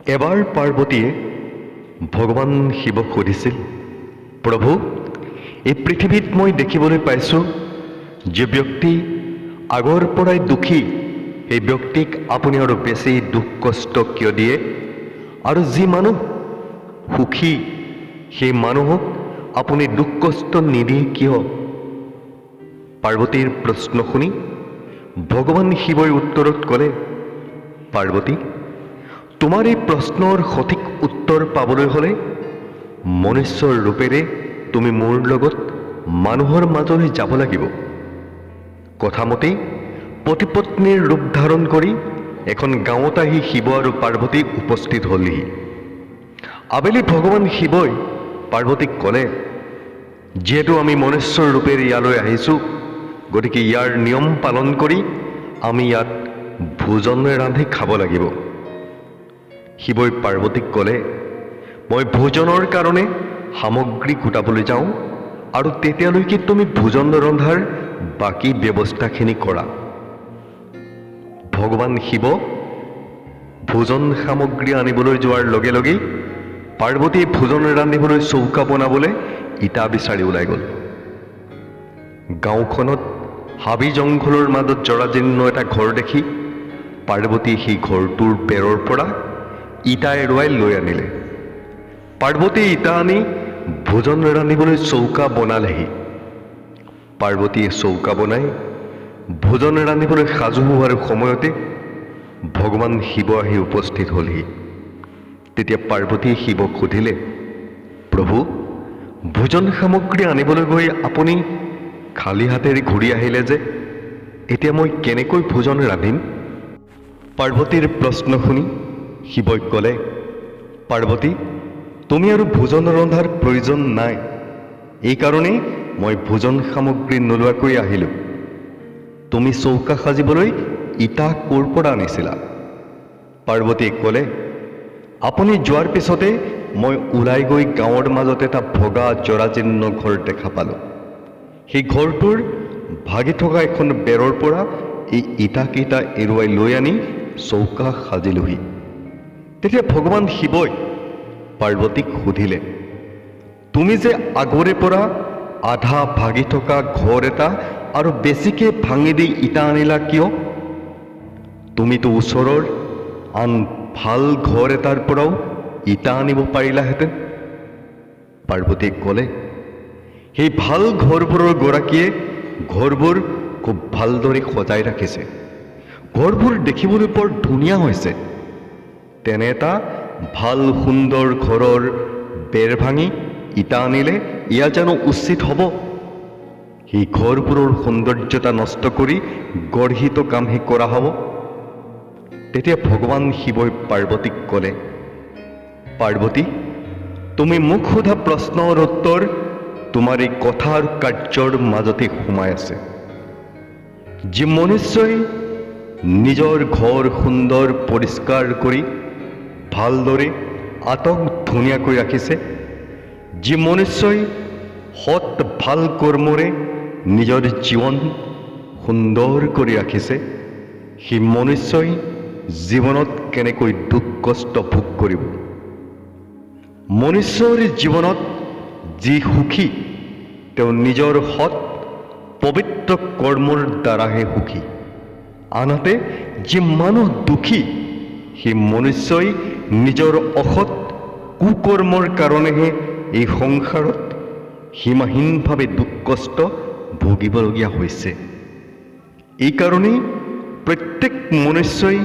এবাৰ পাৰ্বতীয়ে ভগৱান শিৱক সুধিছিল, প্ৰভু, এই পৃথিৱীত মই দেখিবলৈ পাইছোঁ যে ব্যক্তি আগৰ পৰাই দুখী, সেই ব্যক্তিক আপুনি আৰু বেছি দুখ কষ্ট কিয় দিয়ে? আৰু যি মানুহ সুখী, সেই মানুহক আপুনি দুখ কষ্ট নিদিয়ে কিয়? পাৰ্বতীৰ প্ৰশ্ন শুনি ভগৱান শিৱই উত্তৰত ক'লে, পাৰ্বতী, তোমাৰ এই প্ৰশ্নৰ সঠিক উত্তৰ পাবলৈ হ'লে মনুষ্যৰ ৰূপেৰে তুমি মোৰ লগত মানুহৰ মাজলৈ যাব লাগিব। কথামতেই পতি পত্নীৰ ৰূপ ধাৰণ কৰি এখন গাঁৱত আহি শিৱ আৰু পাৰ্বতী উপস্থিত হ'লহি। আবেলি ভগৱান শিৱই পাৰ্বতীক ক'লে, যিহেতু আমি মনুষ্যৰ ৰূপেৰে ইয়ালৈ আহিছোঁ, গতিকে ইয়াৰ নিয়ম পালন কৰি আমি ইয়াত ভোজন ৰান্ধি খাব লাগিব। শিৱই পাৰ্বতীক ক'লে, মই ভোজনৰ কাৰণে সামগ্ৰী গোটাবলৈ যাওঁ আৰু তেতিয়ালৈকে তুমি ভোজন ৰন্ধাৰ বাকী ব্যৱস্থাখিনি কৰা। ভগৱান শিৱ ভোজন সামগ্ৰী আনিবলৈ যোৱাৰ লগে লগেই পাৰ্বতীয়ে ভোজন ৰান্ধিবলৈ চৌকা বনাবলৈ ইটা বিচাৰি ওলাই গ'ল। গাঁওখনত হাবি জংঘলৰ মাজত জৰাজীৰ্ণ এটা ঘৰ দেখি পাৰ্বতীয়ে সেই ঘৰটোৰ বেৰৰ পৰা ইটা এৰুৱাই লৈ আনিলে। পাৰ্বতীয়ে ইটা আনি ভোজন ৰান্ধিবলৈ চৌকা বনালেহি। পাৰ্বতীয়ে চৌকা বনাই ভোজন ৰান্ধিবলৈ সাজু হোৱাৰ সময়তে ভগৱান শিৱ আহি উপস্থিত হ'লহি। তেতিয়া পাৰ্বতীয়ে শিৱক সুধিলে, প্ৰভু, ভোজন সামগ্ৰী আনিবলৈ গৈ আপুনি খালী হাতেৰে ঘূৰি আহিলে যে, এতিয়া মই কেনেকৈ ভোজন ৰান্ধিম? পাৰ্বতীৰ প্ৰশ্ন শুনি শিৱই ক'লে, পাৰ্বতী, তুমি আৰু ভোজন ৰন্ধাৰ প্ৰয়োজন নাই। এইকাৰণেই মই ভোজন সামগ্ৰী নোলোৱাকৈ আহিলোঁ। তুমি চৌকা সাজিবলৈ ইটা ক'ৰ পৰা আনিছিলা? পাৰ্বতীয়ে ক'লে, আপুনি যোৱাৰ পিছতে মই ওলাই গৈ গাঁৱৰ মাজত এটা ভগা জৰাজীৰ্ণ ঘৰ দেখা পালোঁ। সেই ঘৰটোৰ ভাগি থকা এখন বেৰৰ পৰা এই ইটাকেইটা এৰুৱাই লৈ আনি চৌকা সাজিলোহি। তেতিয়া ভগৱান শিৱই পাৰ্বতীক সুধিলে, তুমি যে আগৰে পৰা আধা ভাগি থকা ঘৰ এটা আৰু বেছিকে ভাঙি দি ইটা আনিলা কিয়? তুমিতো ওচৰৰ আন ভাল ঘৰ এটাৰ পৰাও ইটা আনিব পাৰিলাহেঁতেন। পাৰ্বতীয়ে ক'লে, সেই ভাল ঘৰবোৰৰ গৰাকীয়ে ঘৰবোৰ খুব ভালদৰে সজাই ৰাখিছে, ঘৰবোৰ দেখিবলৈ বৰ ধুনীয়া হৈছে। তেনে এটা ভাল সুন্দৰ ঘৰৰ বেৰ ভাঙি ইটা আনিলে এয়া জানো উচিত হ'ব? সেই ঘৰবোৰৰ সৌন্দৰ্যতা নষ্ট কৰি গৰ্হিত কামহে কৰা হ'ব। তেতিয়া ভগৱান শিৱই পাৰ্বতীক ক'লে, পাৰ্বতী, তুমি মোক সোধা প্ৰশ্নৰ উত্তৰ তোমাৰ এই কথা আৰু কাৰ্যৰ মাজতে সোমাই আছে। যি মনুষ্যই নিজৰ ঘৰ সুন্দৰ পৰিষ্কাৰ কৰি ভালদৰে আটক ধুনীয়াকৈ ৰাখিছে, যি মনুষ্যই সৎ ভাল কৰ্মৰে নিজৰ জীৱন সুন্দৰ কৰি ৰাখিছে, সেই মনুষ্যই জীৱনত কেনেকৈ দুখ কষ্ট ভোগ কৰিব? মনুষ্যৰ জীৱনত যি সুখী, তেওঁ নিজৰ সৎ পবিত্ৰ কৰ্মৰ দ্বাৰাহে সুখী। আনহাতে যি মানুহ দুখী, সেই মনুষ্যই নিজৰ অসৎ কুকৰ্মৰ কাৰণেহে এই সংসাৰত সীমাহীনভাৱে দুখ কষ্ট ভুগিবলগীয়া হৈছে। এইকাৰণেই প্ৰত্যেক মনুষ্যই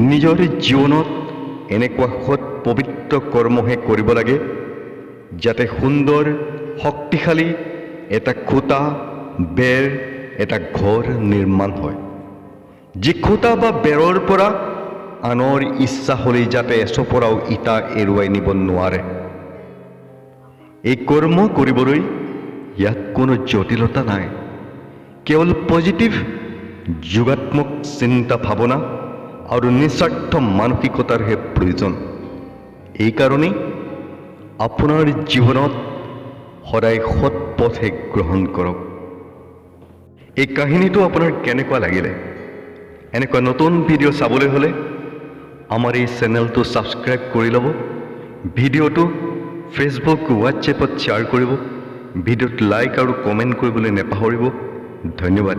নিজৰ জীৱনত এনেকুৱা সৎ পবিত্ৰ কৰ্মহে কৰিব লাগে, যাতে সুন্দৰ শক্তিশালী এটা খুঁটা, বেৰ, এটা ঘৰ নিৰ্মাণ হয়, যি খুঁটা বা বেৰৰ পৰা আনৰ ইচ্ছা হ'লেই যাতে এচপৰাও ইটা এৰুৱাই নিব নোৱাৰে। এই কৰ্ম কৰিবলৈ ইয়াত কোনো জটিলতা নাই। কেৱল পজিটিভ যোগাত্মক চিন্তা ভাৱনা আৰু নিস্বাৰ্থ মানসিকতাৰহে প্ৰয়োজন। এইকাৰণেই আপোনাৰ জীৱনত সদায় সৎ পথহে গ্ৰহণ কৰক। এই কাহিনীটো আপোনাৰ কেনেকুৱা লাগিলে? এনেকুৱা নতুন ভিডিঅ' চাবলৈ হ'লে আমাৰ এই চেনেলটো ছাবস্ক্ৰাইব কৰি ল'ব, ভিডিঅ'টো ফেচবুক, হোৱাটছএপত শ্বেয়াৰ কৰিব, ভিডিঅ'ত লাইক আৰু কমেণ্ট কৰিবলৈ নাপাহৰিব। ধন্যবাদ।